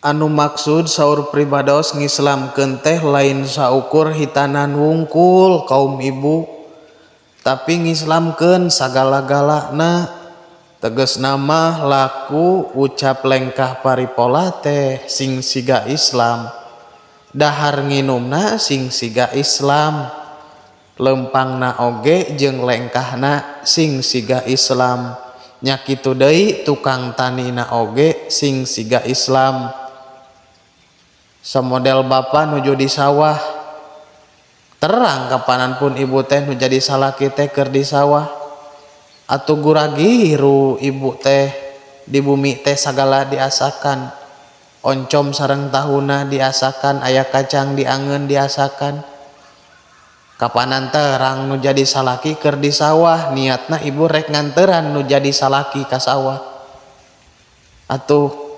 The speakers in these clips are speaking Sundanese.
Anu maksud saur pribados ngislamkeun teh lain saukur hitanan wungkul kaum ibu, tapi ngislamkeun sagala-galana. Tegasna mah laku ucap lengkah paripola teh sing siga Islam, dahar nginumna sing siga Islam, lempangna oge jeung lengkahna sing siga Islam, nya kitu deui tukang tanina oge sing siga Islam. Samodel bapa nuju di sawah, terang kapanan pun ibu teh nu jadi salaki teh keur di sawah atuh guragiru ibu teh di bumi teh sagala diasakan, oncom sareng tahuna diasakan, aya kacang diangeun diasakan. Kapanan terang nu jadi salaki keur di sawah, niatna ibu rek nganteran nu jadi salaki ka sawah. Atuh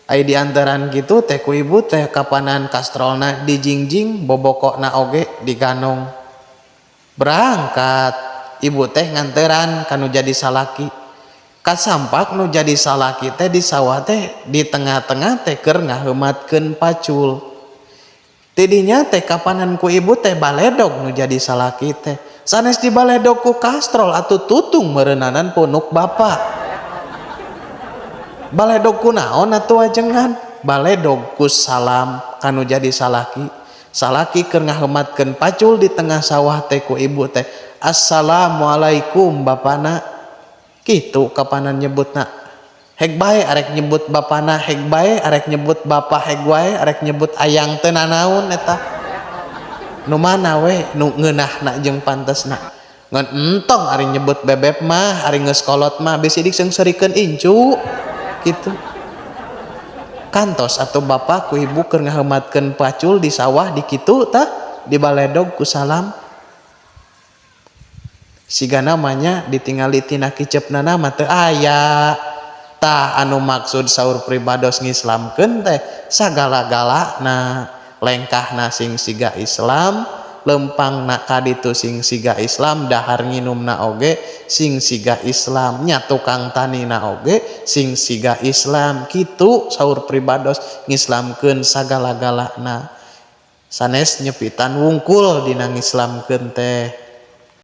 ai diantaran kitu teh ku ibu teh kapanan kastrolna dijingjing, bobokona oge diganong. Berangkat ibu teh nganteran ka nu jadi salaki. Kasampak nu jadi salaki teh di sawah teh di tengah-tengah teh keur ngaheumatkeun pacul. Tidinya teh kapanan ku ibu teh baledog nu jadi salaki teh. Sanes dibaledog ku kastrol atuh tutung meureunana punuk bapa. Baledog ku naon atuh ajengan? Baledog ku salam kanu jadi salaki. Salaki keur ngaheumatkeun pacul di tengah sawah teh ku ibu teh assalamualaikum bapana. Kitu kapanan nyebutna. Hek bae arek nyebut bapana, hek bae arek nyebut bapa, hek wae arek nyebut ayang teu nanaon eta. Nu mana we nu ngeunahna jeung pantesna. Ngan entong ari nyebut bebeb mah, ari geus kolot mah bisi diseungseurikeun incu. Gitu. Kantos atau bapak ku ibu keur ngaheumatkeun pacul di sawah di kitu tah dibaledog ku salam. Siga namanya ditingali tina kicepna mah teu aya. Tah anu maksud saur pribados ngislamkeun teh sagala-galana, lengkahna sing siga Islam, lempangna kaditu sing siga Islam, dahar nginumna oge sing siga Islam, nya tukang tanina oge sing siga Islam. Kitu saur pribados ngislamkeun sagala-galana. Sanes nyepitan wungkul dina ngislamkeun teh.